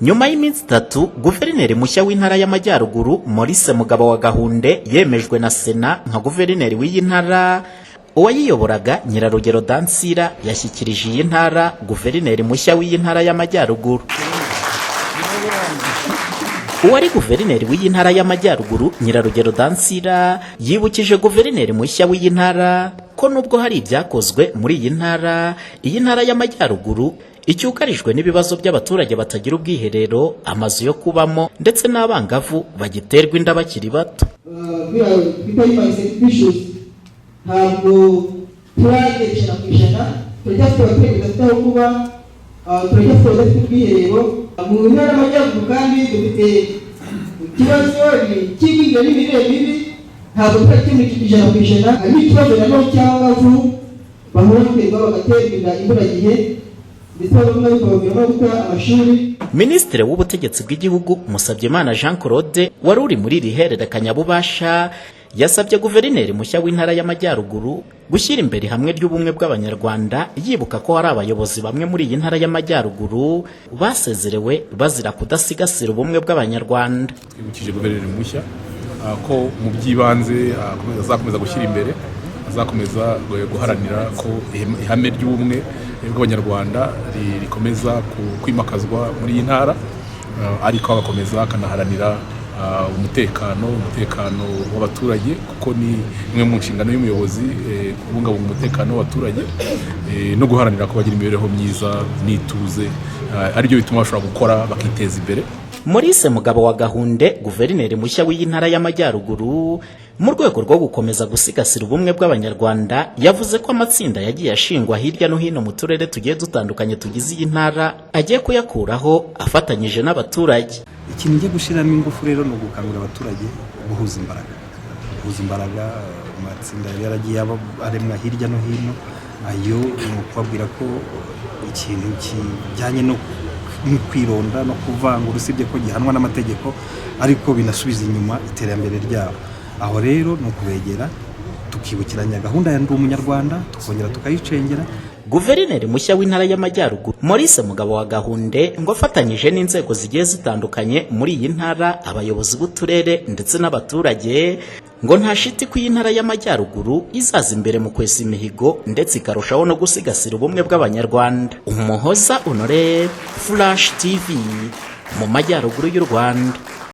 Nyuma y'iminsi 3, guverineri mushya w'Intara y'Amajyaruguru, Maurice Mugabo wa Gahunde, yemejwe na Sena nka guverineri w'iyi ntara. Uwayiyoboraga, Nyirarugero Dansira, yashyikirije iyi ntara guverineri mushya w'iyi Ntara y'Amajyaruguru. Uwari guverineri w'iyi Ntara y'Amajyaruguru, Nyirarugero Dansira, yibukije guverineri mushya w'iyi ntara ko nubwo hari ibyakozwe muri iyi ntara, iyi Ntara y'Amajyaruguru icyugarijwe n'ibibazo by'abaturage batagira ubwiherero, amazu yo kubamo, ndetse n'abangavu bagiterwa inda bakiri bato. Twita mindset issues, ntabwo turagera 100%. Turacyafite abaturage badafite aho kuba, turacyafite abadafite ubwiherero mu Ntara y'Amajyaruguru, kandi dufite ikibazo cy'igwingira n'imirire mibi, ntabwo turakemura 100%. Harimo ikibazo nanone cy'abangavu bahohoterwa, bagaterwa inda imburagihe, ndetse bamwe bikabaviramo guta amashuri. Minisitiri w'Ubutegetsi bw'Igihugu, Musabyimana Jean Claude, wari uri muri iri hererekanyabubasha, yasabye guverineri mushya w'Intara y'Amajyaruguru gushyira imbere ihame ry'ubumwe bw'Abanyarwanda, yibuka ko hari abayobozi bamwe muri iyi Ntara y'Amajyaruguru basezerewe bazira kudasigasira ubumwe bw'Abanyarwanda. Twibukije guverineri mushya ko mu by'ibanze azakomeza gushyira imbere, azakomeza guharanira ko ihame ry'ubumwe bw'Abanyarwanda rikomeza kwimakazwa muri iyi ntara, ariko agakomeza akanaharanira umutekano w'abaturage, kuko ni imwe mu nshingano y'umuyobozi kubungabunga umutekano w'abaturage no guharanira ko bagira imibereho myiza n'ituze, aribyo bituma bashobora gukora bakiteza imbere. Maurice Mugabo wa Gahunde, guverineri mushya w'iyi Ntara y'Amajyaruguru, mu rwego rwo gukomeza gusigasira ubumwe bw'Abanyarwanda, yavuze ko amatsinda yagiye ashingwa hirya no hino mu turere tugiye dutandukanye tugize iyi ntara agiye kuyakuraho afatanyije n'abaturage. Ikintu ngiye gushyiramo ingufu rero ni ugukangurira abaturage guhuza imbaraga. Amatsinda yari yaragiye aremwa hirya no hino, ayo ni ukubabwira ko ikintu kijyanye no kwironda no kuvangura, usibye ko gihanwa n'amategeko, ariko binasubiza inyuma iterambere ryabo. Aho rero ni ukubegera, tukibukiranya gahunda ya Ndi Umunyarwanda, tukongera tukayicengera. Guverineri mushya w'Intara y'Amajyaruguru, Maurice Mugabo wa Gahunde, ngo afatanyije n'inzego zigiye zitandukanye muri iyi ntara, abayobozi b'uturere ndetse n'abaturage, ngo nta shiti ko iyi Ntara y'Amajyaruguru izaza imbere mu kwesa imihigo, ndetse ikarushaho no gusigasira ubumwe bw'Abanyarwanda. Umuhoza Honore, Flash TV, mu majyaruguru y'u Rwanda.